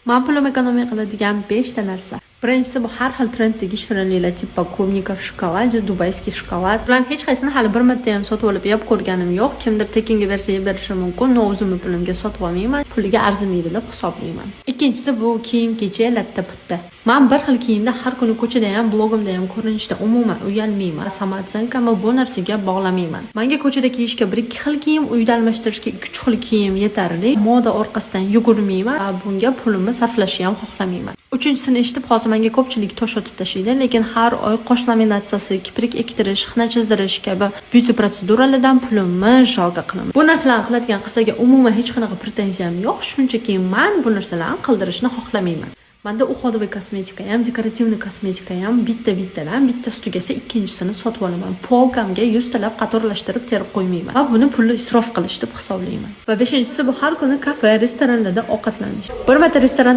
Man pulim экономия qiladigan 5 ta narsa. Birinchisi bu har xil trenddagi shirinliklar, типа клубника в шоколаде, дубайский шоколад. Bularni hech qaysini hali bir marta ham sotib olib yeb ko'rganim yo'q. Kimdir tekinga bersa, yeb berishi mumkin, но o'zimni pulimga sotib olmayman. Puliga arzimaydi deb hisoblayman. Ikkinchisi bu kiyim-kechak, latta-putta. Man bir xil kiyimda har kuni ko'chada ham, blogimda ham ko'rinishda umuman uyalmayman. Самооценка mni bu narsaga bog'lamayman. Menga ko'chada kiyishga bir ikki xil kiyim, uyda almashtirishga ikki uch xil kiyim yetarli. Moda orqasidan yugurmayman va bunga pulimni sarflashni ham xohlamayman. Uchinchisini eshitib, hozir menga ko'pchilik tosh otib tashlaydi, lekin har oy qosh laminatsiyasi, kiprik ektirish, xina chizdirish kabi beauty protseduralardan pulimni жалко qilaman. Bu narsalarni qiladigan qizlarga umuman hech qanaqa pretenziyam yo'q, shunchaki man bu narsalarni qildirishni xohlamayman. Manda уходовый kosmetika ham, декоративный kosmetika ham bitta-bittadan, bittasi tugasa, ikkinchisini sotib olaman. Полка mga yuztalab qatorlashtirib terib qo'ymayman. Va buni pulni isrof qilish deb hisoblayman. Va beshinchisi bu har kuni kafe, restoranlarda ovqatlanish. Bir marta restoran